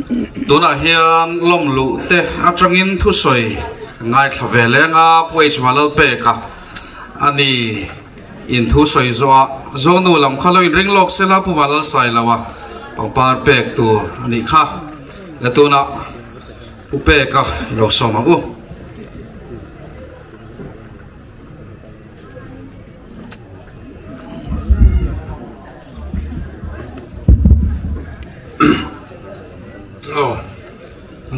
Tunah hian lawmluh te atangin thusawi ngaithla ve leng a, Pu H Vanlalpeka a ni in thusawi zawh a, Zonu lam kha lo inring lawk sela Pu Vanlalsailoa pangpar pek tur a nih kha. Le tunah Pu Peka i lo sawm ang u. Aw,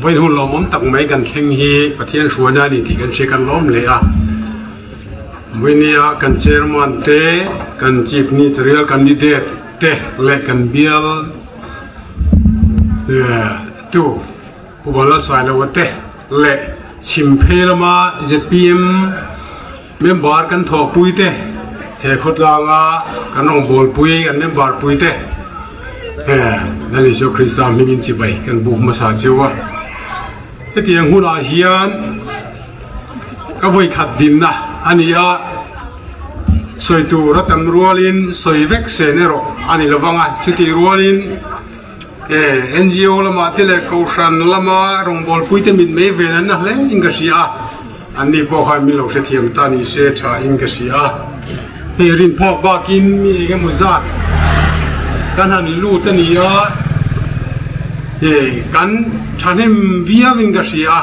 vawiin hun lawmawm tak mai kan thleng hi Pathian hruaina a ni tih kan hria kan lawm hle a. Vawiinia kan chairman te, kan chief ministerial candidate te leh kan bial tu Pu Vanlalsailoa te leh chhim phei lama zpm Member kan thawhpui te, he khawtlanga kan rawngbawlpui kan member pui te he Lal Isua Krista hmingin chibai kan buk hmasa cheu a. Hetiang hunah hian ka vawikhat dinna a ni a, sawi tur a tam rualin sawi vek sen erawh a ni lovang a, chutih rualin he NGO lamah te leh Kohhran lama rawngbawlpui te mit mai ven an na hle in ka hria a. An ni pawh khan min lo hrethiam ta ni se tha in ka hria a, hei rin phak bakin mi eng emaw zat kan han lut a ni a, hei kan thahnem viau in ka hria a,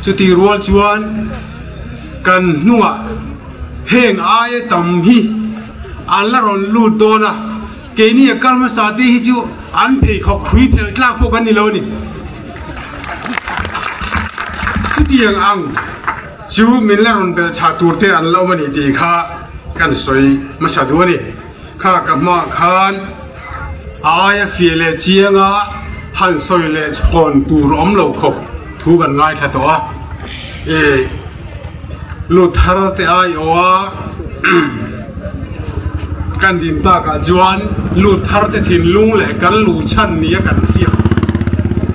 chutih rual chuan kan hnungah heng aia tam hi an la rawn lut dawn a, keini a kal hmasa te hi chu an pheikhawk hrui phelh tlak pawh kan ni lo a ni. Chutiang ang chu min la rawn belh chhah tur te an la awm a ni tih kha kan sawi hmasa duh a ni. Kha ka hmaah khan a aia fiah leh chianga han sawi leh chhawn tur awm lo khawp thu kan ngaithla tawh a. E lut thar te aiawha kan din takah chuan lut thar te thinlung leh kan luh chhan nia kan hriat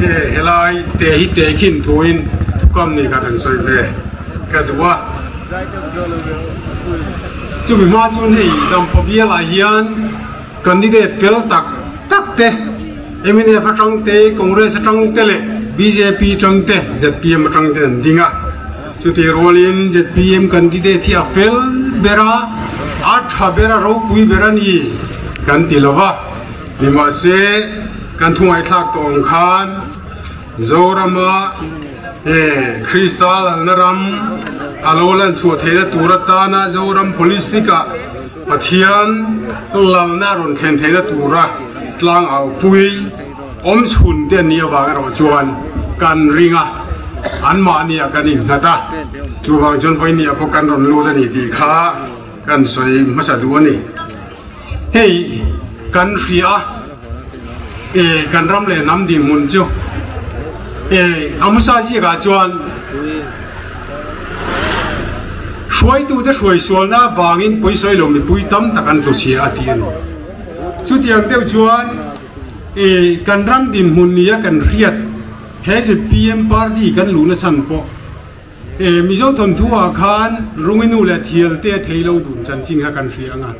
e helai te hi tehkhin thuin thukam ni kha kan sawi ve ka duh a. Chumi hma chuan hei Dampa bialah hian candidate fel tak tak te mnf atang te, Congress atang te leh bjp atang te, zpm atang ten an ding a. Chutih rualin zpm candidate hi a fel ber a, a tha ber a, ropui ber a ni kan ti lo va. Nimahse, kan thungaihthlak tawh ang khan Zorama Krista lalna ram a lo lanchhuah theihna tur atana Zoram Police-ah Pathian lalna rawn thlen theihna tura tlang aupui awm chhun te an nih avang erawh chuan kan ring a, anmahniah kan innghat a, chuvang chuan vawinia pawh kan rawn lut a ni tih kha kan sawi hmasa duh a ni. Hei kan hria a, e kan ram leh hnam dinhmun chu e a hmasa ziakah chuan, Hruaitute hruai sualna avangin pawisawi lo mipui tam tak an tlu chhia a ti a ni. Chutiang deuh chuan i kan ram dinhmun nia kan hriat he zpm party kan luhna chhan pawh i Mizo thawnthu ah khan Runginu leh Thialte thei lo dun chanchin kha kan hria ang a.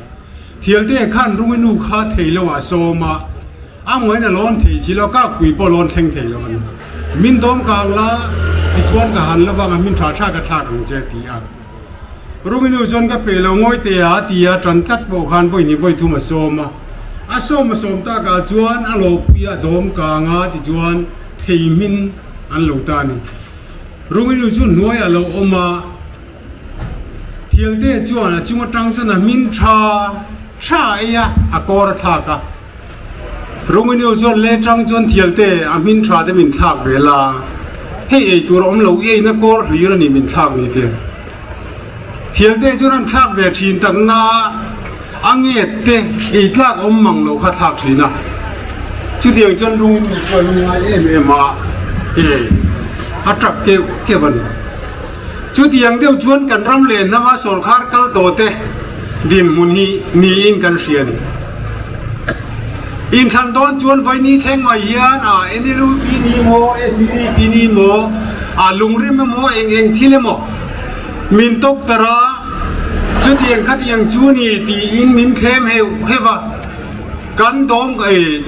Thialte khan Runginu kha thei lo ah sawm a, A ngawiin a lawn thei si lo, kakpui pawh lawn thleng thei lo a ni. Min dawm kang la, tichuan ka han la vang a, min tha tha ka thlak ang che, ti a. Runginu chuan ka pe lo ngawi teh a, ti a, tan tlat pawh khan vawi hnih vawi thum a sawm a. A sawm a sawm takah chuan a lawpui a dawm kang a, tichuan thei hmin an lo ta a ni. Runginu chu hnuai a lo awm a, Thialte chuan a chung atang chuan a hmin tha tha ei a, a kawr a thlak a. Runginu chuan le tang chuan thialte a hmin tha te min thlak ve la, hei ei tur a awm lo, i eina kawr hlir a ni min thlak ni te. Thialte chuan an thlak ve thin tak na a nget te ei tlak awm mang lo kha thlak thin a. Chutiang chuan Runginu chuan a ngai em em a, e a tap keuh keuh a ni. Chutiang deuh chuan kan ram leh hnama sawrkhar kal tawh te dinhmun hi niin kan hria a ni. Inthlan dawn chuan vawiini thleng mai hian a NLUP ni maw, SUDP ni maw, a lungrim emaw eng eng thil emaw min tawk tar a, chutiang khatiang chu ni tiin min thlem heuh heuh a. Kan dawm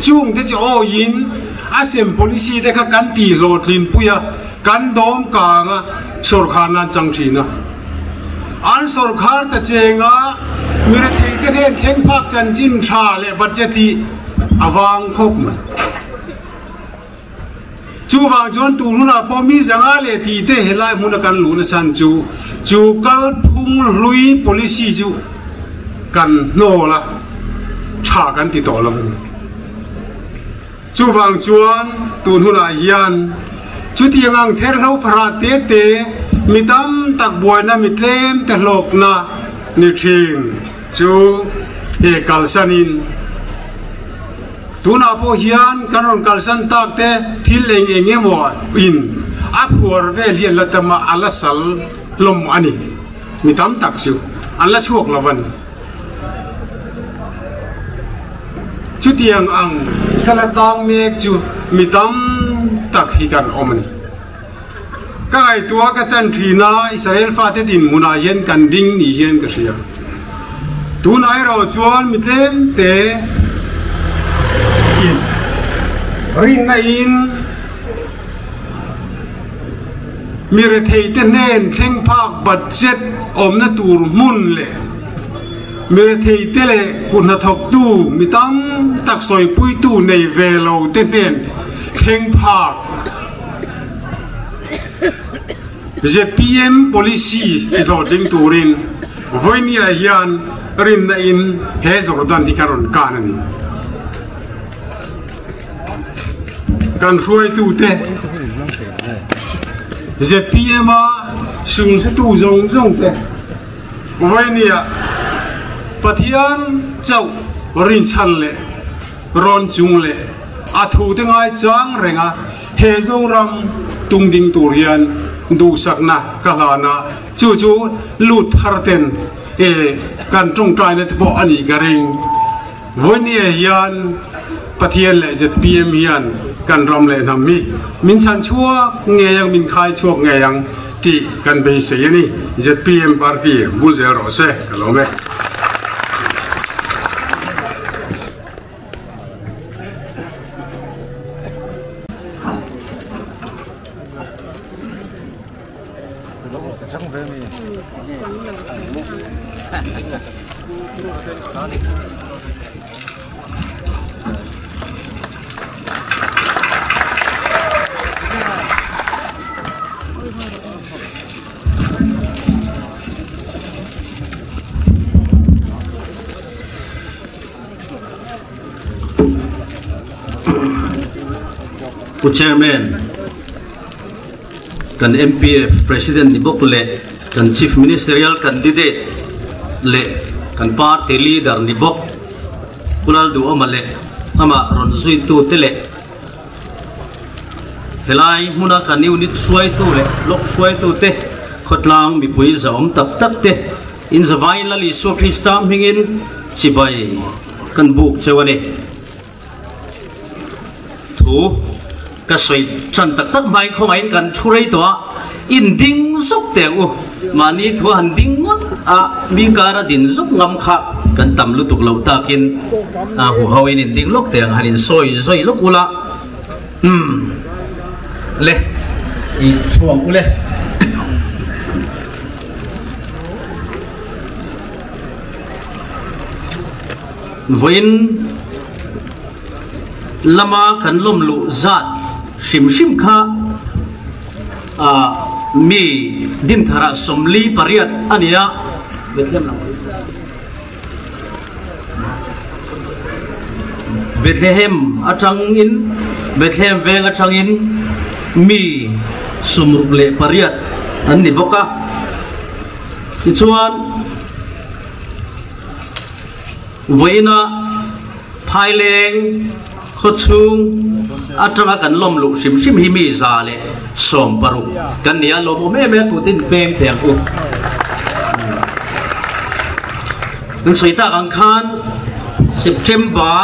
chung te chu awiin A sem policy te kha kan tih hlawhtlinpui a, kan dawm kang a, sawrkhar nan chang thin a. An sawrkhar ta cheng a, mi rethei te hnen thleng phak chanchin tha leh budget hi a vang khawp mai. Chuvang chuan tun hunah pawh mi zanga leh tih te helai hmuna kan luhna chhan chu chu kalphung hlui policy chu kan hnawl a, tha kan ti tawh lo a ni. Chuvang chuan tun hunah hian chutiang ang therhlo farah te te mi tam tak buaina mi tlem te hlawkna ni thin chu he kalsanin tunah pawh hian kan rawn kalsan tak te thil eng eng emaw in a phuar vel hi an la tam a, a la sal hlawm a ni. Mi tam tak chu an la chhuak lo a ni. Chutiang ang sala tang mek chu mi tam tak hi kan awm a ni. Ka ngaihtuah ka chan thin a, Israel fate dinhmunah hian kan ding ni hian ka hria. Tunah erawh chuan mi tlem te in rinna in mi rethei te hnen thleng phak budget awmna tur hmun leh mi rethei te leh kut hnathawktu mi tam tak sawipuitu nei ve lo te hnen thleng phak zpm policy ti hlawhtling turin vawinia hian rinna in he Jordan hi ka rawn kan a ni. Kan hruaitute zpm a sunhretu zawng zawng te vawinia Pathian chauh rinchhan leh rawn chung leh a thute ngaichang renga he Zoram tung ding tur hian duhsakna ka hlan a, chu chu lut thar ten e kan tawngtaina te pawh a nih ka ring. Vawinia hian Pathian leh zpm hian kan ram leh hnam hi min chhan chhuak ngei ang, min khai chhuak ngei ang tih kan beisei a ni. Zpm party bul zel rawh se, ka lawm e. Pu Chairman, kan MPF President ni bawk leh kan Chief Ministerial Candidate leh kan Party Leader ni bawk Pu Lalduhawma leh amah rawn zuitu te leh Helai hmuna kan unit hruaitu leh block hruaitu te, khawtlang mipui zahawm tak tak te inzavai Lal Isua Krista hmingin chibai kan buk cheu a ni. Thu ka sawi tan tak tak hmain khawngaihin kan thu rei tawh a, in ding zawk teh ang u. Mahni thu a han ding ngawt a, mi kara din zawk ngam kha kan tam lutuk loh takin a huho in in ding lawk teh ang han in sawi zawi lawk ula. Umm le i chhuang ule. Vawiin lama kan lawm luh zat hrim hrim kha ah mi Dinthara 48 a ni a. Bethlehem atangin Bethlehem veng atangin mi 68 an ni bawk a. Tichuan vawiina Phaileng khawchhung atanga kan lawm luh hrim hrim hi mi 160 kan ni a, lawmawm em em a tutin peng teh ang u. Kan sawi tak ang khan September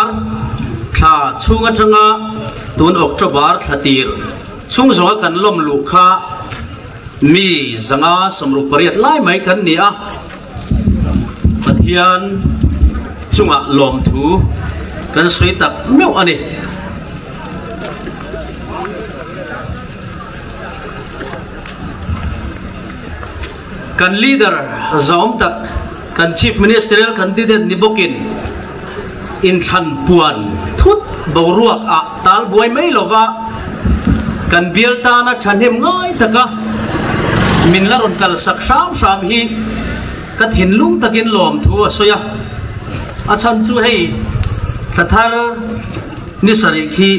thla chhung atanga tun October thla tir chhung zawnga kan lawm luh kha mi 568 lai mai kan ni a. Pathian chungah lawmthu kan sawi tak meuh a ni. Kan leader zawm tak kan Chief Ministerial candidate ni bawkin inthlan puan thut boruak ah tal buai mai lova kan bial tana thahnem ngai taka min la rawn kal sak hram hram hi ka thinlung takin lawmthu a sawi a. A chhan chu hei thla thar ni sarih khi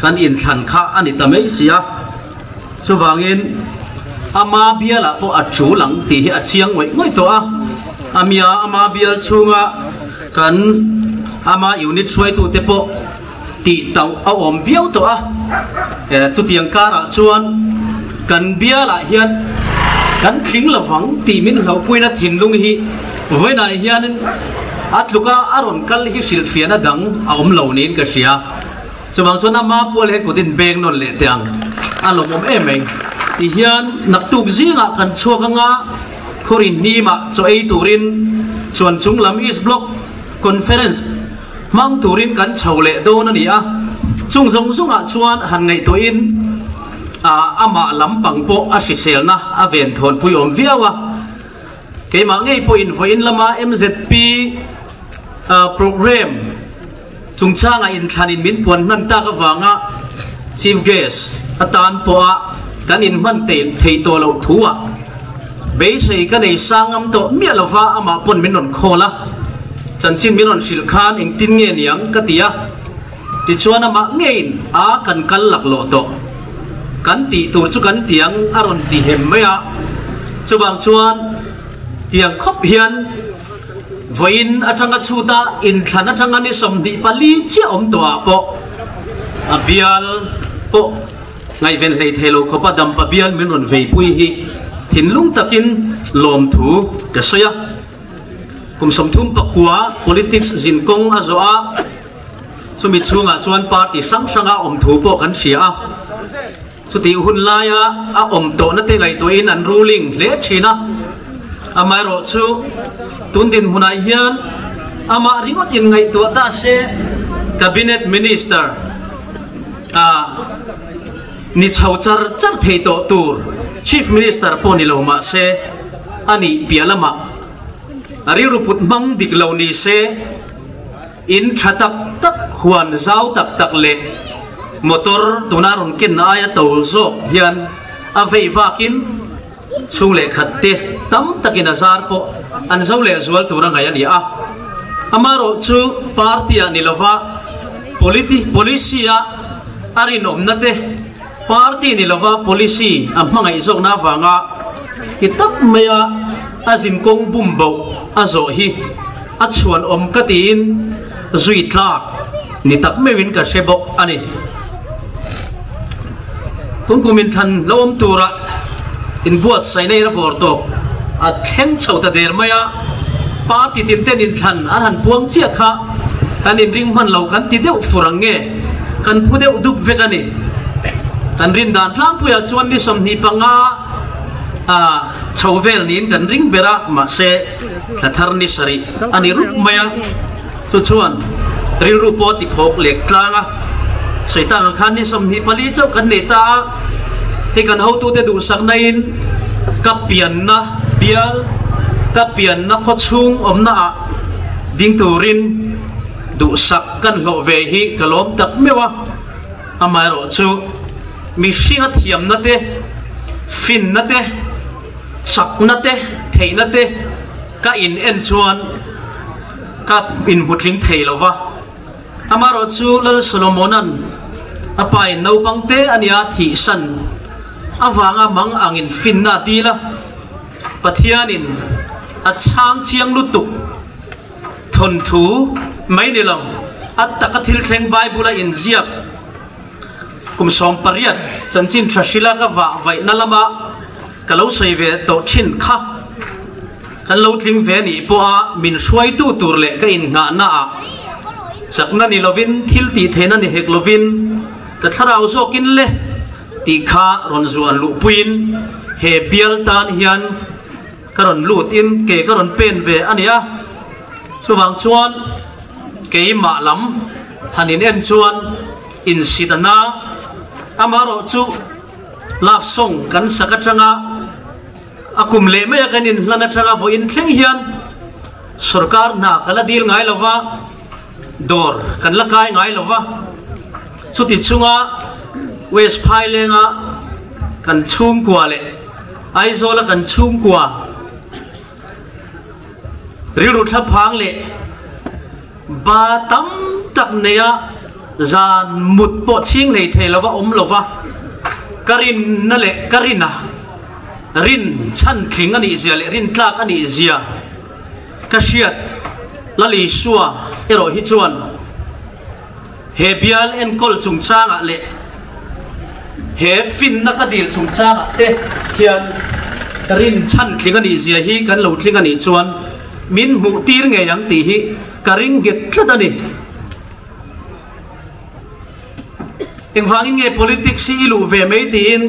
kan inthlan kha a ni ta mai si a. Chuvangin ama bialah pawh a tul ang tih hi a chiang ngawih ngawih tawh a. A mia ama bial chhunga kan ama unit hruaitute pawh tih tauh a awm viau tawh a. Chutiang karah chuan kan bialah hian kan tling lovang tih min hlauhpuina thinlung hi vawiinah hianin a tluka a rawn kal hi hrilhfiahna dang a awm lo niin ka hria. Chuvang chuan ama pual hian kut in beng nawn leh teh ang, a lawmawm em mai. Ti hian naktuk zingah kan chhuak anga khuarin hnimah chaw ei turin chuan chung lam East Block Conference hmang turin kan chho leh dawn a ni a. Chung zawng zawngah chuan han ngaihtuahin amah lampang pawh a hriselna a ven thawnpui awm viau a. Keimah ngei pawhin vawiin lama MZP programme Chungchanga inthlanin min puan hman tak avanga Chief Guest atan pawha kan inhman theih tawh loh thu-ah beisei ka nei sang ngam tawh miah lova amah pawn min rawn call a, chanchin min rawn hrilh khan engtin nge niang ka ti a, tichuan amah ngeiin a kan kal laklawh tawh kan tih tur chu kan ti ang a rawn ti hem mai a, chuvang chuan tiang khawp hian. Vawiin atanga chhuta inthlan atanga ni 24 chiah awm tawhah pawh a bial pawh ngaihven hlei thei lo khawpa dampa bial min rawn veipui hi thinlung takin lawmthu ka sawi a. Kum 39 politics zinkawng a zawh a, chumi chhungah chuan party hrang hranga awm thu pawh kan hria a. Chutih hun laia a awm tawhna te ngaihtuahin an ruling hle thin a, amaherawhchu tun dinhmunah hian amah ringawt in ngaihtuah ta se Cabinet Minister a ni chho char char thei tawh tur Chief Minister pawh ni lo mah se a nih piah lamah a rilru put hmang dik lo ni se. In tha tak tak, huan zau tak tak leh motor tuna rawn ken aia to zawk hian a vei vakin chhung leh khat te tam takin a zar pawh an zo leh zual tur a ngaih a ni a. Amaherawh chu party ah ni lova politi policy a a rinawmna te party ni lova policy a hmangaih zawkna avanga ti tak maia a zinkawng bum boh a zawh hi A chhuan awm ka tiin zui tlak ni tak meuhin ka hre bawk a ni. Tun kum inthlan lo awm tura inbuatsaihna in a vawr tawp a thleng chho ta der mai a, party tin ten inthlan an han puang chiah kha kan inring hman lo kan ti deuh fur ang nge kan phu deuh dup vek a ni. Kan rin dan tlangpuiah chuan ni 25 a chho vel niin kan ring ber a, mahse, Thla thar ni sarih a ni rup mai a, chu chuan rilru pawh ti phawk lek tlang a. Sawi tak ang khan ni 24 chauh kan nei ta a, hei kan hotute duhsakna in ka pianna bial, ka pianna khaw chhung awmna ah ding turin duhsak kan hlawh ve hi ka lawm tak meuh a. Amaherawh chu mihringa thiamna te, finna te, Chakna te, theihna te ka in en chuan ka inhmutling thei lo va. Amaherawh chu Lal Solomona'n a pa in naupang te a nia thihsan avanga mang angin finna a dil a, Pathianin a chhang chiang lutuk thawnthu mai ni lo, a taka thil thleng Bible-a inziak Kum 18 chanchin tha hrila ka vah vaihna lama ka lo sawi ve tawh thin kha kan lo tling ve nih pawha min hruaitu tur leh ka innghahna ah chakna ni lovin thil tih theihna ni hek lovin ka thlarau zawkin le tih kha rawn zuan luhpuiin he bial tan hian ka rawn lut in ke ka rawn pen ve a ni a. Chuvang chuan keimah lam han in en chuan insit a na. Amaherawh chu love song kan sak atanga A kum leh maia kan inhlan atanga vawiin thleng hian sorkar hna ka la dil ngai lova, dawr kan la kai ngai lova. Chuti chunga West Phailenga kan chhungkua leh Aizawla kan chhungkua rilru thlaphang leh ba tam tak neia zan mut pawh chhing hlei thei lova awm lova ka rinna leh ka rina rin chhan tling a nih zia leh rin tlak a nih zia ka hriat Lal Isua erawh hi chuan he bial enkawl chungchangah leh he finna ka dil chungchangah te hian ka rin chhan tling a nih zia hi kan lo tling a nih chuan min hmuh tir ngei ang tih hi ka ring nghet tlat a ni. Engvangin nge politics hi i luh ve mai tiin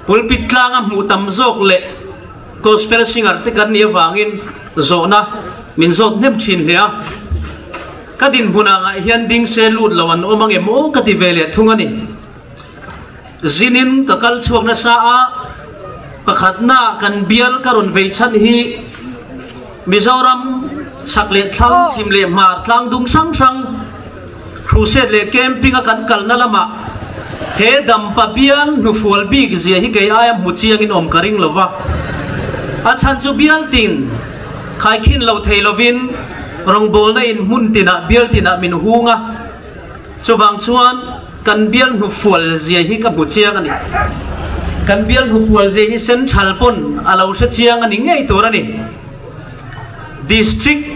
pulpit tlanga hmuh tam zawk leh gospel singer te kan nih avangin zawhna min zawt hnem thin hle a. Ka dinhmun ah ngah hian ding se lut lo an awm angem aw ka ti ve leh thung a ni. Zinin ka kal chhuak nasa a, pakhatna kan bial ka rawn vei chhan hi Mizoram chhak leh thlang chhim leh hmar tlang dung hrang hrang crusade leh camping a kan kalna lamah he dampa bial hnufual bik zia hi kei aia hmu chiangin awm ka ring lova. A chhan chu bial tin Khaikhin lo thei lovin rawngbawlna in hmun tinah bial tinah min hung a, chuvang chuan kan bial hnufual zia hi ka hmu chiang a ni. Kan bial hnufual zia hi Central pawn a lo hre chiang a ni ngei tur a ni. District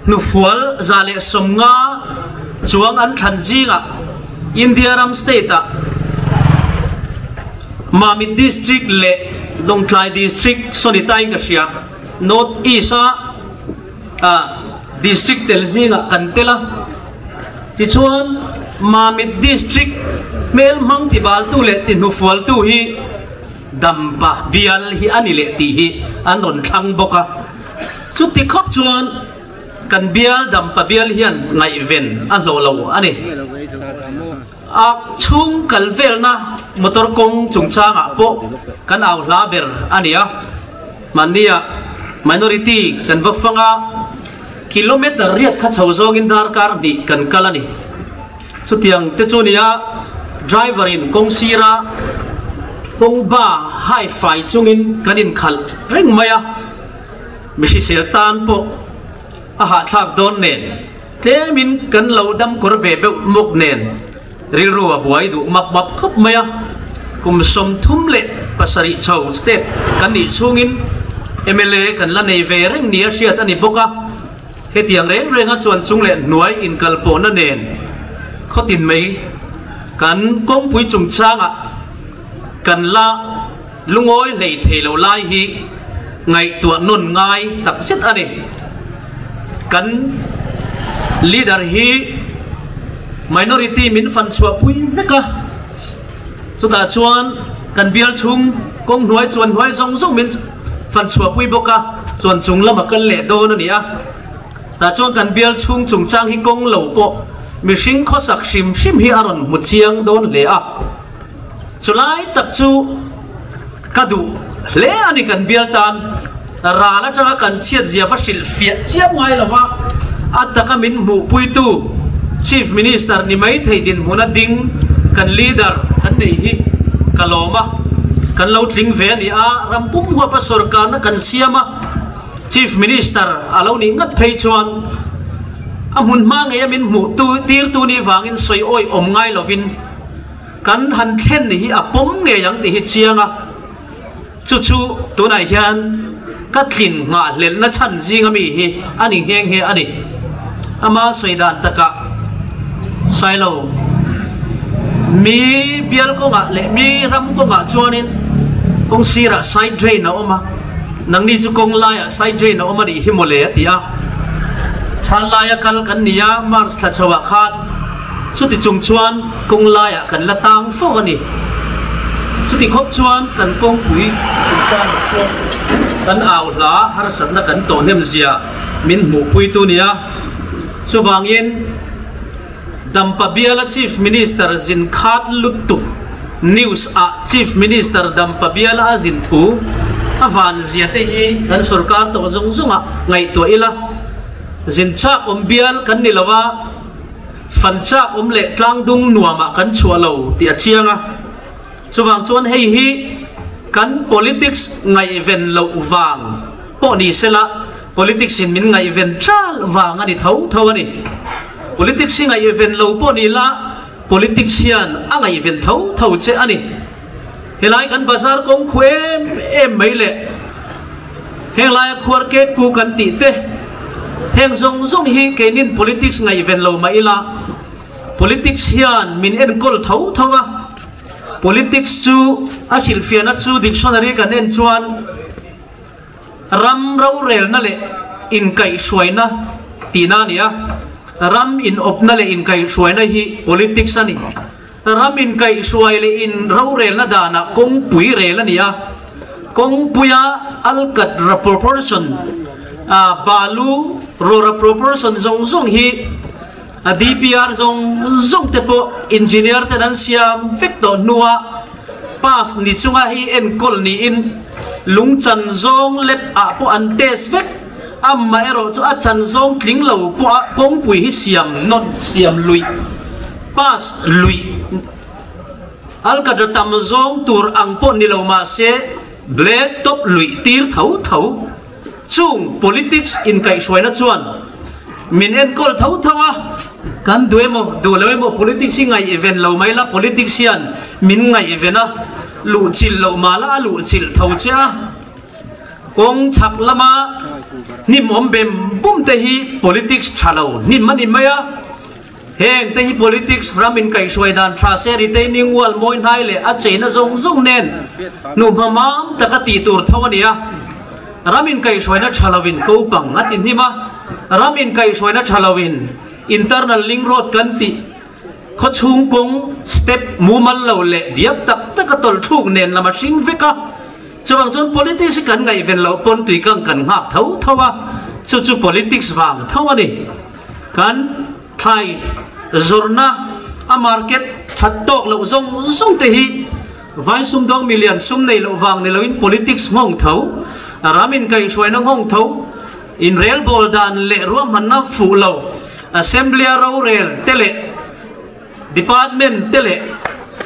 hnufual 150 chuang an thlan zingah India ram state ah Mamit District leh Lawngtlai District Sonitain ka hria. North East a District tel zingah kan tel a, tichuan Mamit District hmel hmang tibaltu leh tihnufualtu hi Dampa bial hi a ni leh tih hi an rawn thlang bawk a, chuti khawp chuan kan bial Dampa bial hian ngaihven a hlawh lo a ni. A chhung kal velna motor kawng chungchangah pawh kan au hla ber a ni a. Mahnia minority kan va fang a, kilometer riat kha chho zawngin darkar hnih kan kal a ni. Chutiang te chu nia driver in kawng sira kawng ba hai fai chungin kan inkhalh reng mai a, mi hrisel tan pawh a hahthlak dawn nen tlemin kan lo dam kawr ve beuh mawk nen Rilru a buai duh map map khawp mai a, kum 37 chho state kan nih chhungin mla kan la nei ve reng nia hriat a ni bawk a, hetiang reng renga chuan chung leh hnuai inkalpawhna nen khawtin mai kan kawngpui chungchangah kan la lungawi hlei thei lo lai hi ngaihtuah nawn ngai takzet a ni. Kan leader hi minority min fan chhuah pui vek a, chutah chuan kan bial chhung kawng hnuai chuan hnuai zawng zawng min fan chhuah pui bawk a, chuan chung lama kal leh dawn a ni a. Tah chuan kan bial chhung chungchang hi kawng lo pawh mihring khawsak hrim hrim hi a rawn hmu chiang dawn hle a. Chulai tak chu ka duh hle a ni kan bial tan ral atanga kan chhiat zia va hrilh fiah chiam ngai lova a taka min hmuhpuitu Chief Minister ni mai thei dinhmuna ding kan leader kan nei hi ka lawm a, kan lo tling ve a ni a, ram pum huapa sorkarna kan siam a, Chief Minister a lo nih ngat phei chuan a hmun hma ngeia min hmuh tirtu nih vangin sawi awih awm ngai lovin, Kan han thlen hi a pawm ngei ang tih hi chiang a, chu chu tunah hian ka tlin nghahhlelhna chhan zinga mi hi a ni nghe nghe a ni. Ama sawi dan takah Sailo mi bial kawngah leh mi ram kawngah chuanin kawng sirah side drain a awm a, nangni chu kawng laiah side drain a awm a nih hi mawle a ti a. Than laia kal kan ni a, March thla chhoah khan Chuti chung chuan kawng laiah kan la tang fo a ni. Chuti khawp chuan kan kawngpui chungchangah pawh kan au hla harsatna kan tawh hnem zia min hmuhpuitu nia. Chuvangin Dampa biala Chief Minister zin khat lutuk. News ah Chief Minister Dampa biala a zin thu a van zia te hi kan sorkar tawh zawng zawng ah ngaihtuah ila. Zin chak awm bial kan ni lo a, fan chak awm leh tlang dung nuam ah kan chhuah lo tih a chiang a. Chuvang chuan hei hi kan politics ngaihven loh vang pawh ni sela, politics in min ngaihven chal vang a ni tho tho a ni. Politics hi ngaihven lo pawh ni la, politics hian a ngaihven tho tho che a ni. Helai kan bazar kawng khu em em mai leh henglaia khuar kek ku kan tih te, heng zawng zawng hi keinin politics ngaihven lo mah ila, politics hian min enkawl tho tho a. Politics chu a hrilhfiahna chu dictionary kan en chuan ram rorelna leh inkaihhruaina tihna a ni a. Ram inawpna leh inkaihhruaina hi politics a ni. Ram inkaihhruai leh in rorelna danah kawngpui rel a ni a. Kawngpuia alkat ra proportion, balu rawra proportion zawng zawng hi A DPR zawng zawng te pawh engineer ten an siam vek tawh hnua pass ni chunga hei enkawl niin lung chan zawng lab ah pawh an test vek. Amaherawh chu a chan zawng tling lo pawh a kawngpui hi siam nawt siam luih pass luih alkatra tam zawng tur ang pawh ni lo mahse black top luih tir tho tho. Chung politics inkaihhruaina chuan min enkawl tho tho a, kan duh emaw duh lo emaw politics hi ngaihven lo mai la, politics hian min ngaihven a, luhchilh loh mah la a luhchilh tho che a. Kawng chhak lama hnim awm bem bum te hi politics tha lo hnim a ni mai a. Heng te hi politics ram inkaihhruai dan tha se retaining wall mawi hnai leh a cheina zawng zawng nen hnuhma mam taka tih tur tho a ni a. Ram inkaihhruaina tha lovin ko pang a ti hnim a, ram inkaihhruaina tha lovin internal link road kan tih khawchhung kawng step mumal lo leh diak tak taka tawlh thluk nen lam a hring vek a. Chuvang chuan politics hi kan ngaihven loh pawn tuikang kan nghak tho tho a, chu chu politics vang tho a ni. Kan thlai zawrhna a market that tawk loh zawng zawng te hi vai sumdawng milian sum nei loh vang ni loin politics nghawng tho, ram inkaihhruaina nghawng tho, inrelbawl dan leh ruahmanna fuh lo, assembly a rorel te leh department te leh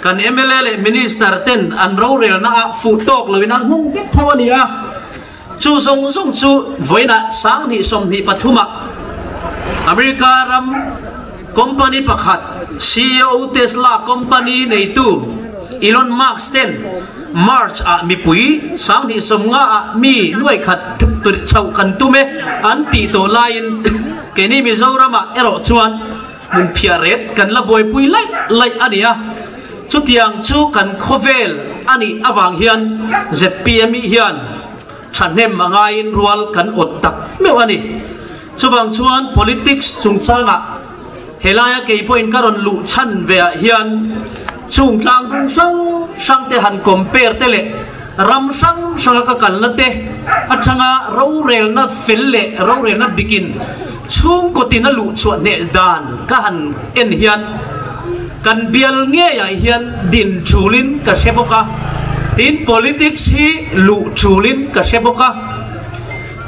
kan mla leh minister ten an rorelna ah fuh tawk loin an nghawng vek tho a ni a. Chu zawng zawng chu vawiinah 20 23 ah America ram company pakhat ceo Tesla company neitu Elon Musk ten March ah mipui 2050 ah mi nuai khat chhoh kan tum e an tih tawh laiin keini Mizoram ah erawh chuan hmun phiah ret kan la buaipui laih laih a ni a. Chutiang chu kan khawvel a nih avang hian zpm hian thahnem a ngaiin rual kan awt tak meuh a ni. Chuvang chuan politics chungchangah helaia kei pawhin ka rawn luh chhan ve ah hian chung tlang dung hrang hrang te han compare te leh ram hrang hranga ka kalna te atanga rorelna fel leh rorelna dikin chhungkaw tina luh chhuah hneh dan ka han en hian kan bial ngeiah hian din chulin ka hre bawk a, tin politics hi luh chulin ka hre bawk a.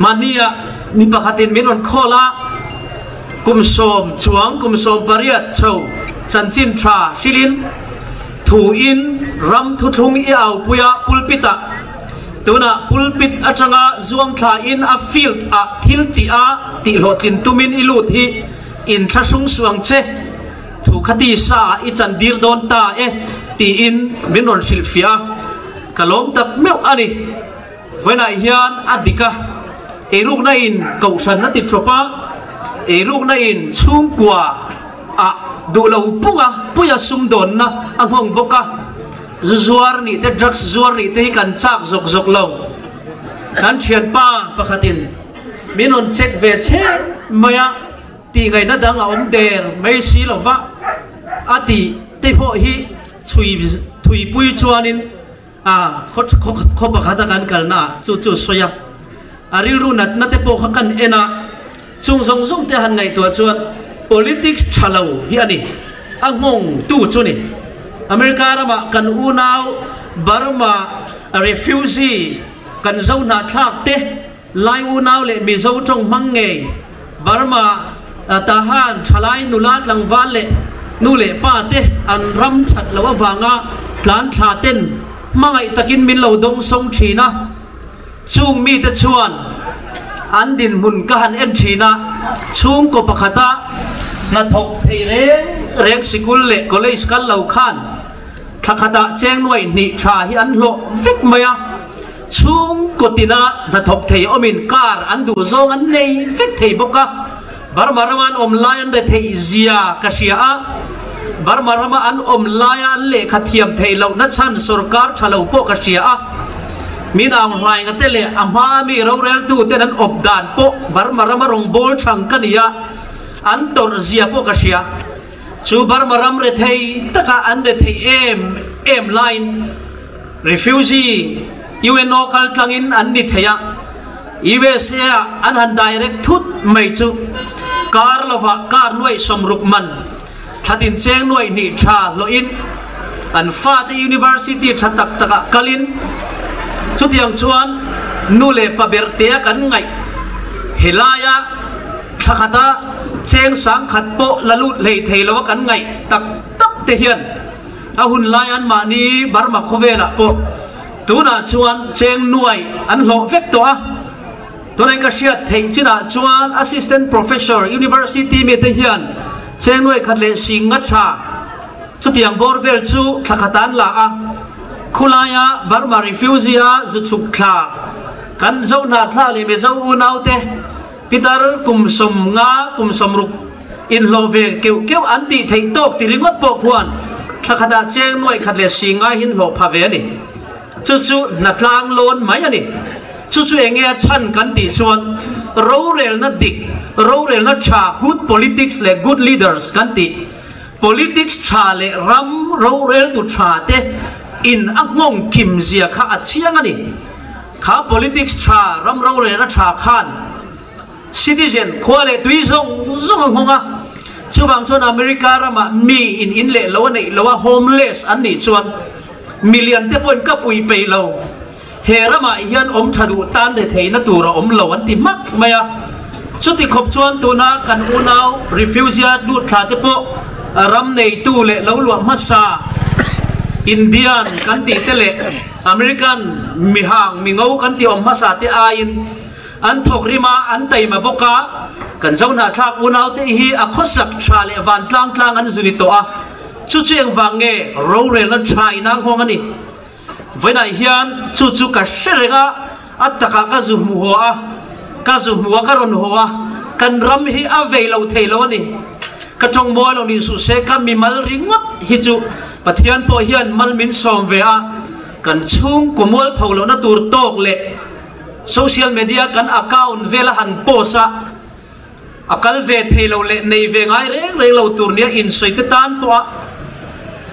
Mahniah mi pakhatin min rawn call a, kum sawm chuang kum 18 chho chanchin tha hrilhin thuin ram thuthlung i aupui a pulpit ah tunah pulpit atanga zuang thlain a field ah thil tih a tih hlawhtlin tumin i lut hi inthlahrung suang che. Thu kha ti sa ah i chan dir dawn ta e tiin min rawn hrilh fiah a, ka lawm tak meuh a ni. Vawiinah hian a dik a, eirukna in kohhran a ti tawp a, eirukna in chhungkua ah duh lo punga puia sumdawnna a nghawng bawk a, zu zuar nih te drugs zuar nih te hi kan chak zawk zawk lo. Kan thianpa pakhatin min rawn check ve chher mai a. Tih ngaihna dang a awm der mai si lo va, a tih te pawh hi chhui thuipui chuanin a khaw khaw pakhata kan kalna ah chu chu sawi a, a rilru natna te pawh kha kan en a, chung zawng zawng te han ngaihtuah chuan politics tha lo hi a ni, a nghawng tu chu ni. America ramah kan unau Burma refugee kan zo hnahthlak te Lai unau leh Mizo tawng hmang ngei Burma Tahan thalai nula tlangval leh nu leh pa te an ram that loh avanga tlan thla ten hmangaih takin min lo dawng sawng thin a. Chung mite chuan an dinhmun ka han en thin a, chhungkaw pakhata hnathawk thei reng reng sikul leh college kal lo khan thla khatah cheng nuaih hnih tha hi an hlawh vek mai a, chhungkaw tina hnathawk thei awmin car an duh zawng an nei vek thei bawk a, Burma rama an awm lai an retheih zia ka hria a, Burma rama an awm laia an lehkha thiam theih lohna chhan sorkar tha lo pawh ka hria a, min ang hlainga te leh a hma a mi roreltu ten an awp dan pawh Burma rama rawngbâwl chhang ka ni a, an tawrh zia pawh ka hria. Chu Burma ram rethei taka an rethei em em laiin refugee UNO kaltlangin an ni thei a, USA ah an han direct thut mai chu kar lovah kar nuaih sawmruk man thlatin cheng nuaih hnih tha hlawhin an fate university tha tak takah kalin chutiang chuan nu leh pa ber tea kan ngaih helaia thla khata cheng sangkhat pawh la lut hlei thei lova kan ngaih tak tak te hian a hun lai an mahni Burma khawvelah pawh Tunah chuan cheng nuai an hlawh vek tawh a, tunah ka hriat theih chinah chuan Assistant Professor University mite hian cheng nuai khat leh sing nga tha chutiang bawr vel chu thla khat an la a, khulaia Burma refugee a zu chhuk thla kan Zohnathla leh Mizo unaute Pitar kum 50 kum 60 inhlawh ve keuh keuh an tih theih tawk ti ringawt pawh khuan thla khatah cheng nuaih khat leh si ngai hin hlawh pha ve a ni. Chu chu hnatlang lawn mai a ni. Chu chu enge a chhan kan tih chuan rorelna dik, rorelna tha, good politics leh good leaders kan tih, politics tha leh ram roreltu tha te in a nghawng kim zia kha a chiang a ni. Kha politics tha, ram rorelna tha khan Citizen khua leh tui zawng zawng a nghawng a, chuvang chuan America ramah mi in in leh lo a neih lo a, homeless an nih chuan milian te pawhin ka pui peih lo, he ramah hian awm tha duh tan re theihna tur a awm lo an ti hmak mai a. Chuti khawp chuan tuna kan unau refugee lut thla te pawh ram neitu leh lo luah hmasa Indian kan tih te leh American mihang mingo kan tih awm hmasa te aiin An thawk rim a, an taima bawk a, kan Zohnahthlak unaute hi a khawsak tha leh vantlang tlang an zuni tawh a, chu chu engvang nge rorelna tha inang nghawng a ni. Vawiinah hian chu chu ka hre reng a, a takah ka zu hmu haw a, ka zu hmu a, ka rawn haw a, kan ram hi a vei lo thei lo a ni. Ka tawng mawi lo ni suh se, ka mimal ringawt hi chu Pathian pawh hian mal min sawm ve a, kan chhungkaw mualpho lohna tur tawk leh, Social media kan account vela han post a, a kal ve thei lo leh nei ve ngai reng reng lo tur nia insawi te tan pawh a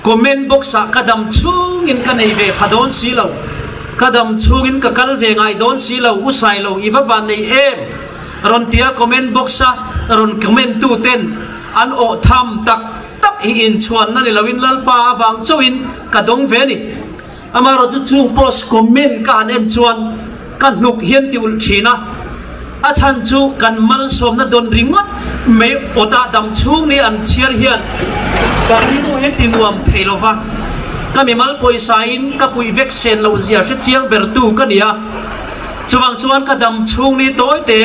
comment box ah ka dam chhungin ka nei ve pha dawn si lo, ka dam chhungin ka kal ve ngai dawn si lo, u sai lo i va van nei em? Rawn tia comment box a rawn comment tu ten an awh tham tak tak hi inchhuanna ni loin Lalpa avang chauhin ka dawng ve a ni. Amaherawhchu chung post comment ka han en chuan ka hnuk hian ti ulh thin a, a chhan chu kan malsawmna dawn ringawt mai awtah dam chhung ni an chhiar hian ka rilru hian ti nuam thei lo va, ka mimal pawisa in ka puih vek sen loh zia hre chiang ber tu ka ni a, chuvang chuan ka dam chhung ni tawi te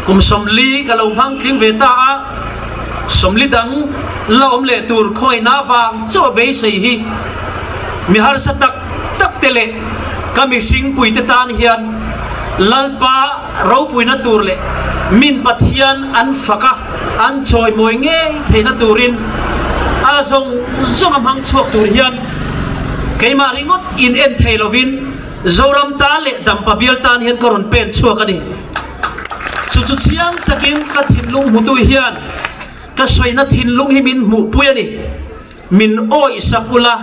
kum 40 ka lo hmang tling ve ta a, 40 dang la awm leh tur khawiahna vang chaw beisei hi. Mi harsa tak tak te leh ka mihring puite tan hian Lalpa ropuina tur leh min Pathian an fak a, an chawimawi ngei theihna turin a zawng zawng a hmang chhuak tur hian keimah ringawt in en thei lovin Zoram tan leh Dampa bial tan hian ka rawn pen chhuak a ni. Chu chu chiang takin ka thinlung hmutu hian ka sawina thinlung hi min hmuhpui a ni. Min awih sak ula,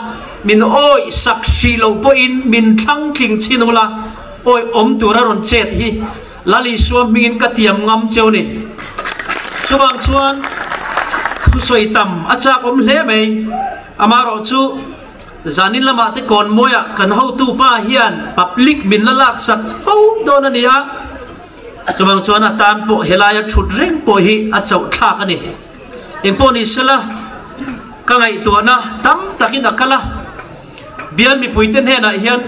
min awih sak hrih loh pawhin min thlang tling chhin ula, awih awm tura rawn chet hi Lal Isua hmingin ka tiam ngam cheu ni. Chuvang chuan thusawi tam a chak awm hle mai. Amaherawhchu. Zanin lamah te kawnmawiah kan hotu pa hian public min la laksak fo dawn a ni a, chuvang chuan a tan pawh helaia thut reng pawh hi a chauh thlak a ni. Engpawh ni sela, ka ngaihtuahna tam takin a kal a, bial mipuite hnenah hian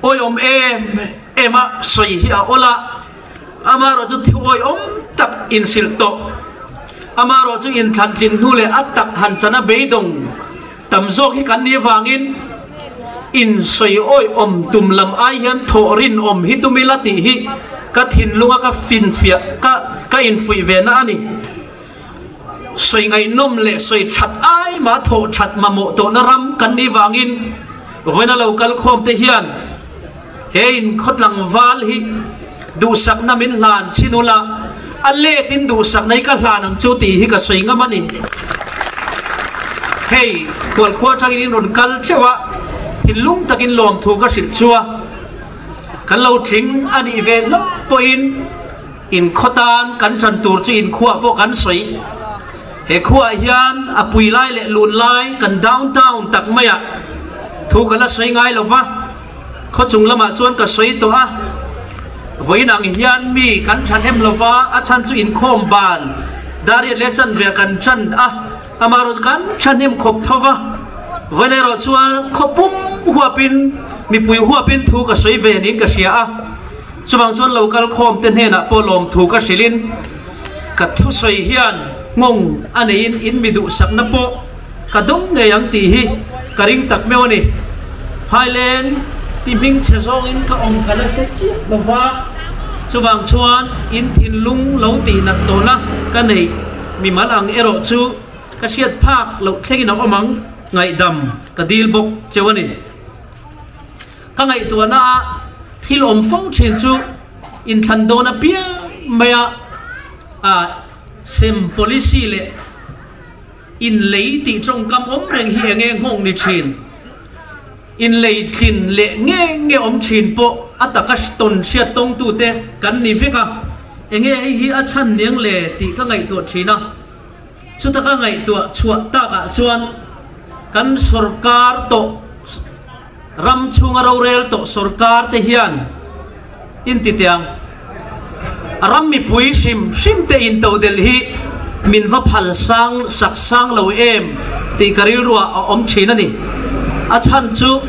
awiawm em em a sawi hi a awl a, amaherawh chu thu awiawm tak inhrilh tawh, amaherawh chu inthlantlin hnu leh a tak han chan a beidawng. Tam zawk hi kan nih avangin in sawi awihawm tum lam ai hian thawh rinawm hi tum ila tih hi ka thinlunga ka finfiah ka ka infuih ve na a ni. Sawi ngaihnawm leh sawi that ai mah thawh that mamawh tawhna ram kan nih vangin vawiina lo kal khawm te hian he in khawtlangval hi duhsakna min hlan chhin ula a let in duhsakna hi ka hlan ang chu tih hi ka sawi ngam a ni. Hei Kualkhua atangin in rawn kal teuh a, thinlung takin lawmthu ka hrilh chu a, kan lo tling a nih ve hlauh pawhin in khaw tan kan chan tur chu in khuah pawh kan sawi. He khuaah hian a pui lai leh lun lai kan downtown tak maiah thu ka la sawi ngai lo va. Khaw chung lamah chuan ka sawi tawh a, vawiin ang hian mi kan thahnem lo va, a chhan chu inkhawm ban Dariat leh chanve kan chan a, amaherawh chu kan thahnem khawp tho va, vawiin erawh chuan khaw pum huapin mipui huapin thu ka sawi ve niin ka hria a, chuvang chuan lo kal khawm te hnenah pawh lawmthu ka hrilhin ka thusawi hian nghawng a neiin in mi duhsakna pawh Ka dawng ngei ang tih hi ka ring tak meuh a ni. Phaileng ti hming chhe zawngin ka awm ka la hre chiah lo va, chuvang chuan in thinlung lo tih nat tawhna ka neih mimal ang erawh chu ka hriat phak loh thlengin a awm ang, ngaihdam ka dil bawk cheu a ni. Ka ngaihtuahna a thil awm fo thin chu inthlan dawn apiang maia a sem policy leh Inlei tih tawngkam awm reng hi enge nghawng ni thin? Inlei tlin leh nge nge awm thin pawh a taka tawn hriat tawngtute kan ni vek a, enge hei hi a chhan niang le tih ka ngaihtuah thin a. Chuta ka ngaihtuah chhuah takah chuan kan sawrkar tawh ram chhunga rorel tawh sawrkar te hian inti teh ang. Ram mipui hrim hrim te intodelh hi min va phal sang sak sang lo em tih ka rilruah a awm thin a ni. A chhan chu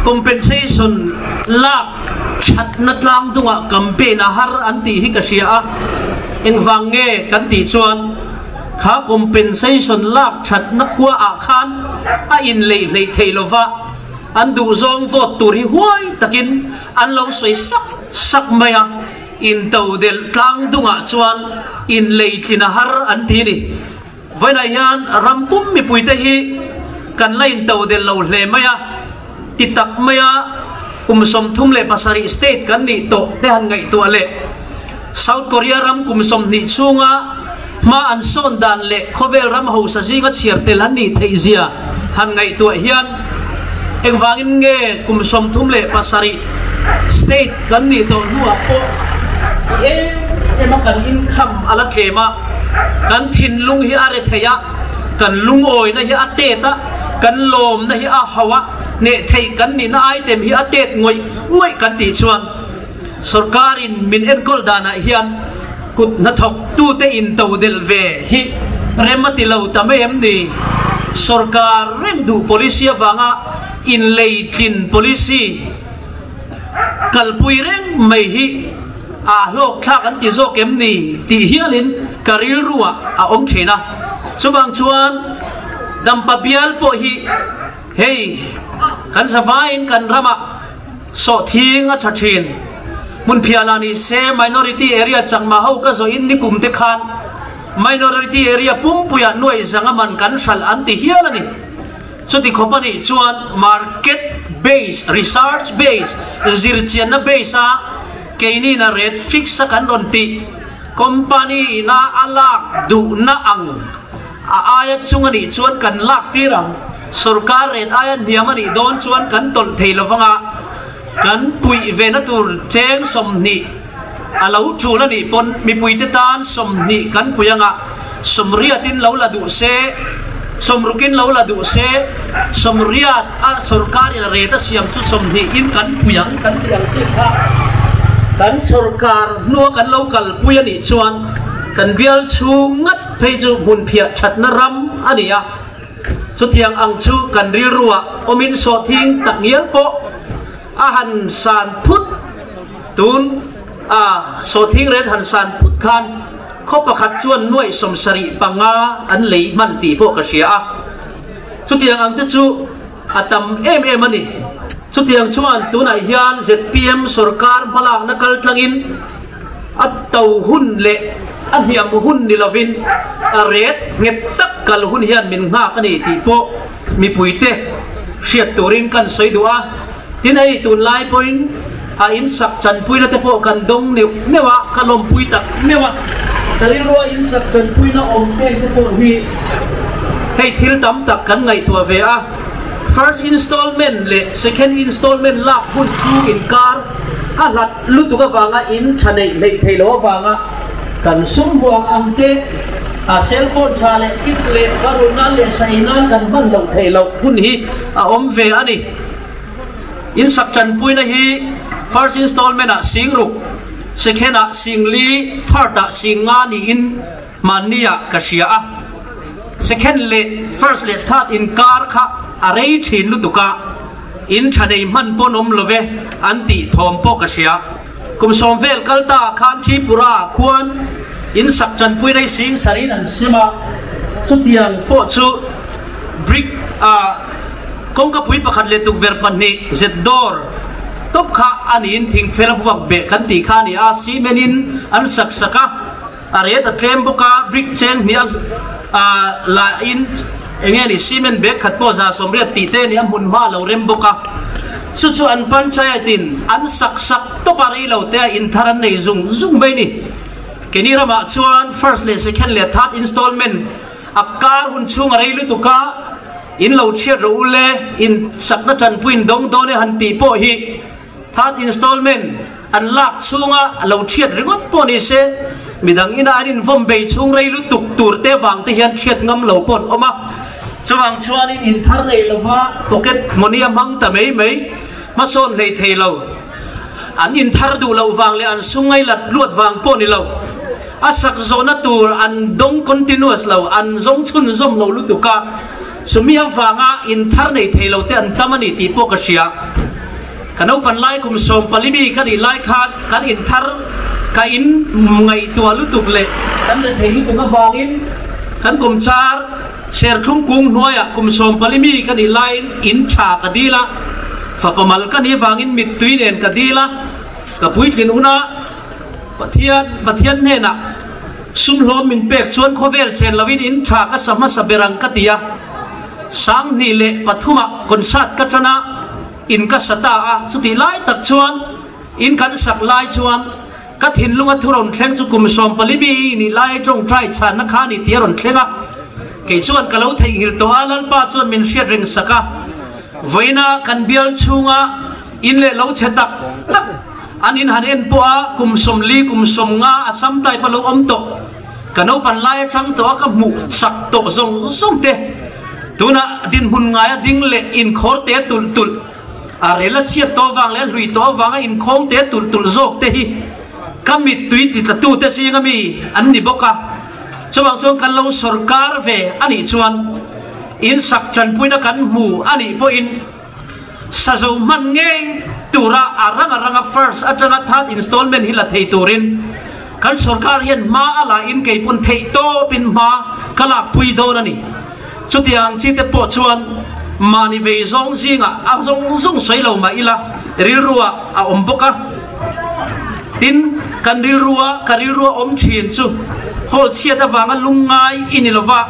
compensation lak thatna tlang dungah campaign a har an tih hi ka hria a, engvang nge kan tih chuan kha compensation lak thatna khua ah khan a inleih hleih theih lova, An duhzawng vote tur hi huai takin an lo sawi sak sak mai a, intodelh tlang dungah chuan inleitlin a har an ti ni. Vawiinah hian ram pum mipuite hi kan la intodelh lo hle mai a, ti tak mai a kum 37 state kan nih tawh te han ngaihtuah leh South Korea ram kum 20 chhunga hma an sawn dan leh khawvel ram hausa zinga chhiar tel an nih theih zia han ngaihtuah hian engvangin nge kum 37 state kan nih tawh hnuah pawh ti em em a kan income a la tlem a, kan thinlung hi a re thei a, kan lungawina hi a tet a, kan lawmna hi a hauh a, hneh theih kan nihna item hi a tet ngawih ngawih kan tih chuan Sorkarin min enkawl danah hian kut hnathawktute intodelh ve hi rem a ti lo ta mai em ni? Sorkar reng duh policy avanga inleitlin policy kalpui reng mai hi a hlawkthlak an ti zawk em ni tih hialin ka rilruah a awm thin a. Chuvang chuan Dampa bial pawh hi hei kan zavaiin kan ramah Sawhthing a tha thin. Hmunphiah ni se minority area changma ho ka zawh in nikum te khan minority area pumpuiah nuai zanga man kan hralh an ti hial a ni. Chuti khawp a nih chuan market base, research base, zirchianna base a keinin a rate fix a kan rawn tih company ina a lak duhna ang a aia chung a nih chuan kan lak tir ang. Sorkar ret aia hniam a nih dawn chuan kan tawlh thei lo vanga kan puih ve na tur cheng 20 a lo tul a nih pawn mipuite tan 20 kan pui anga 80 in lo la duh se. Sawmrukin lo la duh se, sawmriat a sorkar in a ret a siam chu sawmhnihin kan pui ang kan ti ang chi kha kan sorkar hnua kan lo kalpui a nih chuan kan bial chhung ngat phei chu hmunphiah thatna ram a ni a. Chutiang ang chu kan rilruah awmin sawhthing tak ngial pawh a han san phut tun a sawhthing ret han san phut khan khaw pakhat chuan nuaih 75 an lei hman tih pawh ka hria a. Chutiang ang te chu a tam em em a ni. Chutiang chuan tunah hian zpm sorkar hmalakna kal tlangin a to hun leh a hniam hun ni lovin a ret nghet tak kal hun hian min nghak a ni tih pawh mipuite hriat turin kan sawi duh a. Tin hei tunlai pawhin a insak chanpuina te pawh kan dawng neuh neuh a, ka lawmpui tak meuh a. Ka rilrua insak chanpuina awm teng te pawh hi hei thil tam tak kan ngaihtuah ve a. First installment leh second installment lak hun chhung inkar a hlat lutuk avanga in tha neih hleih theih loh avanga kan sum huang ang te a cell phone tha leh fix leh va rulh nan leh sa ei nan kan hman loh theih loh hun hi a awm ve a ni. Insak tanpuina hi first installment ah singruk, second ah singli, third ah singnga niin hmanni ah ka hria a. Second leh first leh third inkar kha a rei thin lutuk a, in tha nei hman pawn awm lo ve an tih thawm pawh ka hria. Kum sawm vel kal ta ah khan Tripura ah khuan insak tanpuina hi sing sarin an sem a, chutiang pawh chu brick ah Kawngkapui pakhat leh tukverh pahnih zet dawr tawp kha a niin thingfel a vuak beh kan tih kha a ni a, cement in an sak sak a, a ret a tlem bawk a, brick cheng hnih a la in eng nge ni cement bag khat pawh 180 tih te a ni a, hmun hma a lo rem bawk a, chu chu an panchayat in an sak sak tawp a, rei lo te a inthar an nei zung zung mai a ni. Keini ramah chuan first leh second leh third installment a kar hun chhung a rei lutuk a, In lo chhiat rawh u le, in sakna tanpui in dawng dawn e han tih pawh hi third installment an lak chhunga lo chhiat ringawt pawh ni se, midang ina an invawm bei chhung rei lutuk tur te vang te hian chhiat ngam lo pawh an awm a. Chuvang chuanin in thar nei lova pocket money a hmang ta mai mai, hmasawn hlei thei lo, an in thar duh loh vang leh an sum ngai lat luat vang pawh ni lo. A sak zawhna tur an dawng continuous lo, an zawng chhunzawm lo lutuk a, chumi avanga in thar nei thei lo te an tam a ni tih pawh ka hria. Ka naupan lai kum 14 mi ka nih lai khan kan in thar ka in ngaihtuah lutuk leh kan rethei lutuk avangin kan kawmchar serthlum kung hnuaiah kum 14 mi ka nih laiin in tha ka dil a, fapa mal ka nih avangin mittui nen ka dil a, ka puitlin hunah Pathian, Pathian hnenah sum hlawm min pek chuan khawvel chen loin in tha ka sa hmasa ber ang ka ti a. 2003ah concert ka tan a, in ka sa ta a, chutih lai tak chuan in kan sak lai chuan ka thinlunga thu rawn thleng chu kum 14 mi nih lai tawngtai chhanna kha a ni tih a rawn thleng a. Kei chuan ka lo theihnghilh tawh a, Lalpa chuan min hriat reng sak a. Vawiina kan bial chhunga in leh lo chhe tak tak, An in han en pawh a, kum 40, kum 50 a sam type a lo awm tawh. Ka naupan lai atang tawh a ka hmuh sak tawh zawng zawng te. Tunah dinhmun ngaia ding leh inkhawr te tulh tulh, a rel a chhiat tawh avang leh a hlui tawh avanga inkhawng te tulh tulh zawk te hi ka mittui titlatute zinga mi an ni bawk a. Chuvang chuan kan lo sawrkar ve a nih chuan insak tanpuina kan hmu a nih pawhin, Sazo hman ngei tura a rang a ranga first atanga third installment hi la thei turin kan sorkar hian hma a la in kei pawn theih tawpin hma ka lak pui dawn a ni. Chutiang chi te pawh chuan mahni vei zawng zingah a zawng zawng sawi lo mah ila rilruah a awm bawk a. Tin, kan rilrua ka rilrua awm thin chu hall chhiat avanga lungngai i ni lova,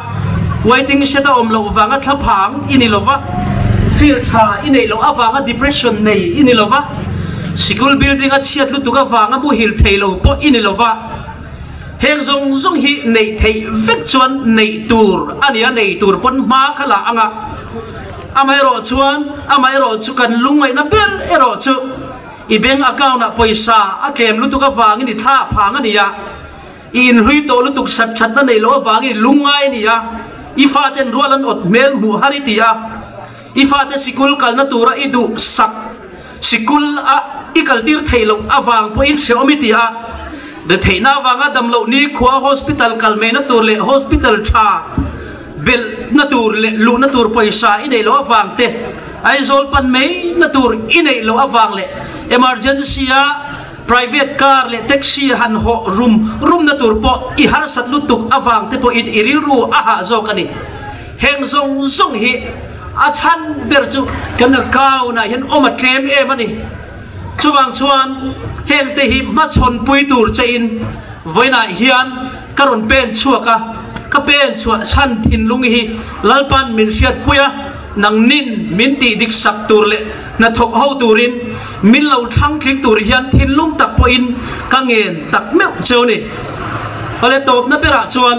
waiting shed a awm loh vanga thlaphang i ni lova, field tha i neih loh avanga depression nei i ni lova, sikul building a chhiat lutuk avanga muhil thei lo pawh i ni lova, heng zawng zawng hi neih theih vek chuan neih tur a ni a, nei tur pawn hma kha la ang a. Amaherawh chuan, amaherawh chu kan lungngaihna ber erawh chu, I bank account ah pawisa a tlem lutuk avangin i thla a phang a ni a, i inhlui tawh lutuk sat thatna neih loh avangin i lungngai a ni a. I faten rual an awt hmel hmuh har i ti a, i fate sikul kalna tura i duh sak sikul a i kaltir theih loh avang pawhin hrehawm i ti a, retheihna avanga dam loh ni khua hospital kal meina tur leh hospital tha belhna tur leh luhna tur pawisa i neih loh avang te, Aizawl pan meina tur i neih loh avang leh emergency a Private car leh taxi han hawh rum rumna tur pawh i harsat lutuk avang te pawhin i rilru a hah zawk a ni. Heng zawng zawng hi a chhan ber chu kan account ah hian awm a tlem em a ni. Chuvang chuan heng te hi hmachhawnpui tur che in vawiinah hian ka rawn pen chhuak a, ka pen chhuah chhan thinlung hi Lalpan min hriatpui a, nangnin min tih dik sak tur leh Hnathawk ho turin min lo thlang tling tur hian thinlung tak pawhin ka ngen tak meuh cheu ni. Awle tawpna berah chuan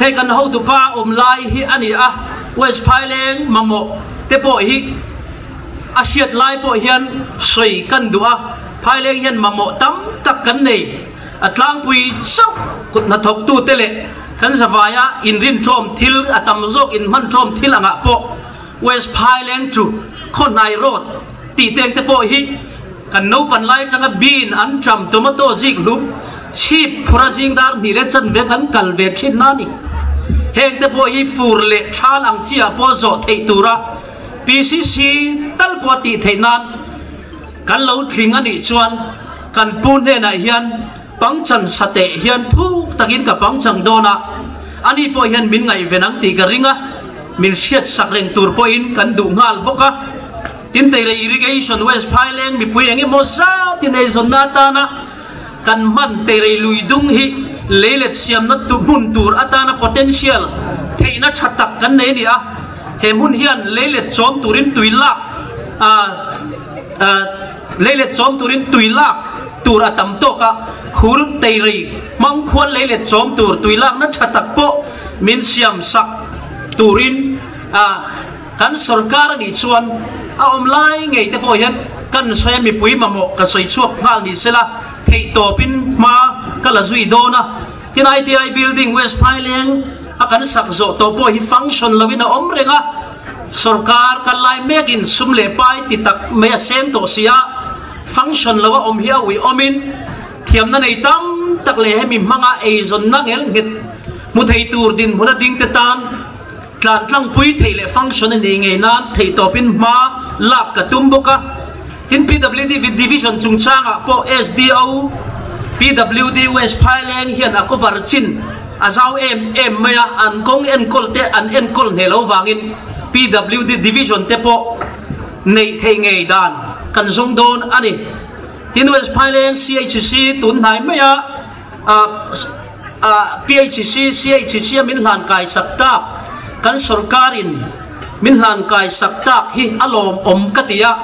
hei kan hotupa awm lai hi a ni a, West Phaileng mamawh te pawh hi a hriat lai pawh hian sawi kan duh a, Phaileng hian mamawh tam tak kan nei, a tlangpui chauh kut hnathawktute leh Kan zavaia inrinṭawm thil a tam zawk inhmanṭawm thil angah pawh West Phaileng chu Khawhnai Road tih teng te pawh hi kan naupan lai atanga bean an ṭam tomato zik hlum chhip phura zingdar hnih leh chanve kan kal ve ṭhin na ni. Heng te pawh hi fur leh ṭhal ang chi ah pawh zawh theih tura PCC tal pawh a tih theih nan kan lo tling a nih chuan kan pu hnenah hian Pangchan sateh hian thuk takin ka pangchang dawn a, ani pawh hian min ngaihven ang tih ka ring a, min hriat sak reng tur pawhin kan duh nghal bawk a. Tin, Teirei Irrigation West Phaileng mipui eng emaw zatin eizawnna atana kan hman Teirei lui dung hi leilet siamna hmun tur atana potential theihna tha tak kan nei a ni a, he hmun hian leilet chawm turin tui lak Leilet chawm turin tui lak tur a tam tawk a, khur teirei hmang khuan leilet chawm tur tui lakna tha tak pawh min siam sak turin kan sorkar a nih chuan a awm lai ngei te pawh hian kan sawi a, mipui mamawh ka sawi chhuak nghal ni sela theihtawpin hma ka la zui dawn a. Tin ITI building West Phaileng a kan sak zawh tawh pawh hi function loin a awm reng a, Sorkar kal lai mekin sum leh pai ti tak mai a seng tawh si a, function lo a awm hi a ui awmin thiamna nei tam tak leh hemi hmanga eizawnna ngel nghet hmu thei tur dinhmun a ding te tan tlan tlangpui theih leh function a nih ngei nan theihtawpin hma lak ka tum bawk a. Tin PWD Division chungchangah pawh SDO PWD West Phaileng hian a cover chin A zau em em mai a, an kawng enkawl te an enkawl hneh lo vangin PWD Division te pawh neih theih ngei dan kan zawng dawn a ni. Tin West Phaileng CHC tun hnai mai a PHC CHC a min hlan kai sak tak kan sorkarin min hlan kai sak tak hi a lawmawm ka ti a.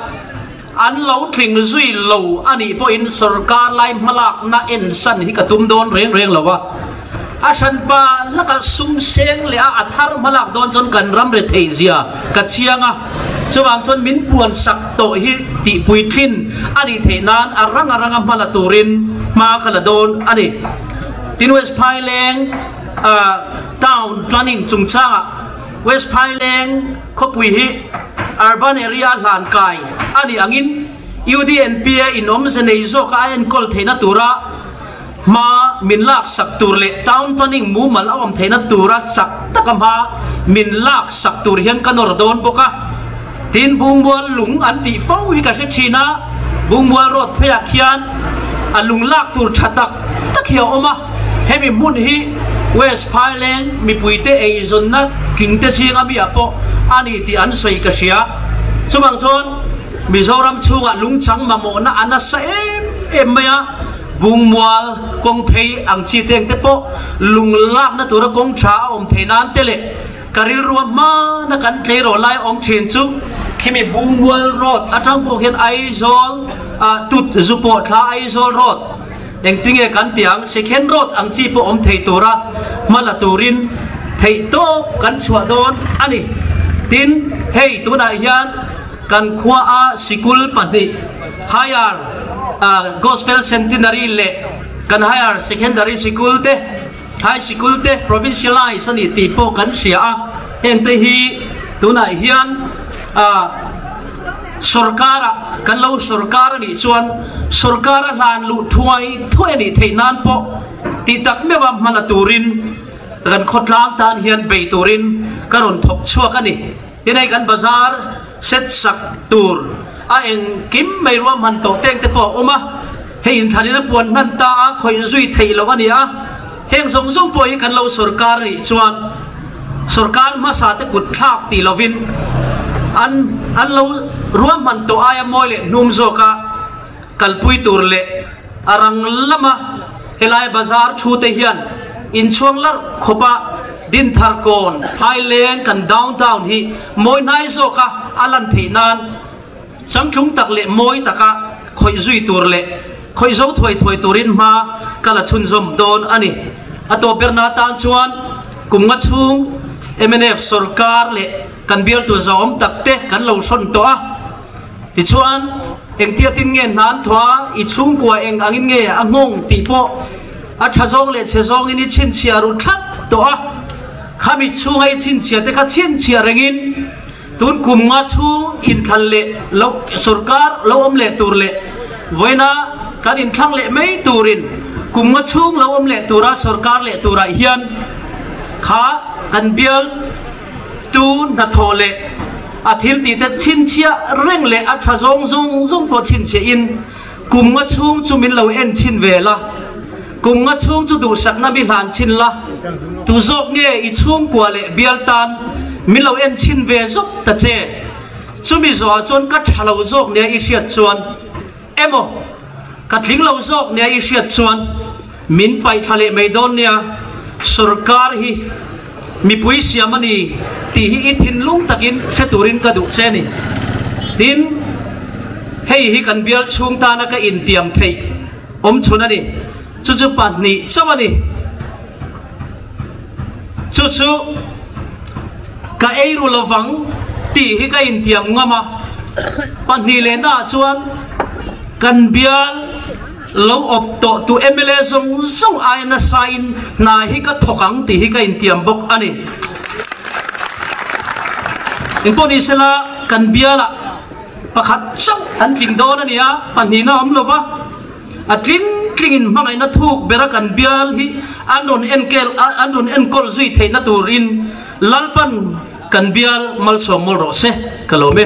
An lo tling zui lo a nih pawhin sorkar lai hmalakna ensan hi ka tum dawn reng reng lo a. A hranpa laka sum seng leh a a thar hmalak dawn chuan kan ram rethei zia ka chiang a. Chuvang chuan min puan sak tawh hi tihpui thlin a nih theih nan a rang a ranga hmala turin hma ka la dawn a ni. Tin West Phaileng Town Planning chungchangah West Phaileng khawpui hi Urban Area hlan kai a nih angin UDNPA in awmze nei zawka a enkawl theihna tura hma min lak sak tur leh Town Planning mumal a awm theihna tura chak taka hma min lak sak tur hian ka nawr dawn bawk a. Tin, Bungmual lung an tih fo hi ka hre thin a, Bungmual road pheiah khian a lung lak tur tha tak tak hi a awm a, hemi hmun hi West Phaileng mipuite eizawnna tlingte zinga mi ah pawh a ni tih an sawi ka hria. Chuvang chuan Mizoram chhungah lungchang mamawhna a nasa em em mai a, Bungmual kawng phei ang chi teng te pawh lung lakna tura kawng tha a awm theih nan te leh Ka rilru a hmana kan tleirawl lai awm thin chu khimi Bungmual Road atang pawh khian Aizawl ah tut zu pawh thla Aizawl Road engtinge kan tih ang Sekhen Road ang chi pawh awm thei tura hma la turin theih tawp kan chhuah dawn a ni. Tin, hei tunah hian kan khua a sikul pahnih Higher Gospel Centenary leh kan Higher Secondary Sikul te. Thlai sikul te provincialize a ni tih pawh kan hria a, heng te hi tunah hian ah sorkara kan lo sorkar a nih chuan sorkara hlan luh thuai thuai a nih theih nan pawh tih tak meuha hma la turin kan khawtlang tan hian bei turin ka rawn thawk chhuak a ni. Tin hei kan bazar set sak tur a engkim mai ruahman tawh teng te pawh a awm a, hei inthlanin a puan hman ta a, khawih zui theih loh a ni a, heng zawng zawng pawh hi kan lo sorkar a nih chuan sorkar hmasa te kut thlak tih lovin an an lo ruahman tawh aia mawi leh hnum zawka kalpui tur leh a rang lama helai bazar thu te hian inchhuang larh khawpa Dinthar kawn Phaileng kan downtown hi mawi hnai zawka a lan theih nan changtlung tak leh mawi taka khawih zui tur leh khawih zo thuai thuai turin hma ka la chhunzawm dawn a ni. A tawp berna atan chuan kum nga chhung mnf sorkar leh kan bialtu zahawm tak te kan lo hrawn tawh a. Tichuan, engtia tin nge hna an thawh a, i chhungkua eng angin nge a nghawng tih pawh a tha zawng leh chhe zawngin i chhinchhiah ru thlap tawh a. Khami chhunga i chhinchhiah te kha chhinchhiah rengin tun kum nga chhung inthlan leh lo sorkar lo awm leh tur leh vawiina kan inthlang leh mai turin kum nga chhung lo awm leh tura sorkar leh turah hian kha kan bial Tu hnathawh leh a thil tih te chhinchhiah reng leh a tha zawng zawng zawng pawh chhinchhiah in kum nga chhung chu min lo en chhin ve la, kum nga chhung chu duhsakna mi hlan chhin la, tu zawk nge i chhungkua leh bial tan min lo en chhin ve zawk ta che, chumi zawhah chuan ka tha lo zawk nia i hriat chuan emaw ka tling lo zawk nia i hriat chuan min paih thla leh mai dawn nia, sorkar hi mipui siam a ni tih hi i thinlung takin hre turin ka duh che a ni. Tin, hei hi kan bial chhung tana ka intiam theih awm chhun a ni. Chu chu pahnih chauh a ni. Chu chu ka ei ru lovang tih hi ka intiam ngam a. Pahnih lehnaah chuan kan bial Lo awp tawh tu mla zawng zawng aia nasain hna hi ka thawk ang tih hi ka intiam bawk a ni. Engpawh ni sela kan bialah pakhat chauh an tling dawn a ni a, pahnihna a awm lo va, a tling tlingin hmangaihna thuk bera kan bial hi an rawn enkel an rawn enkawl zui theihna turin Lalpan kan bial malsawm mawlh rawh se ka lawm e.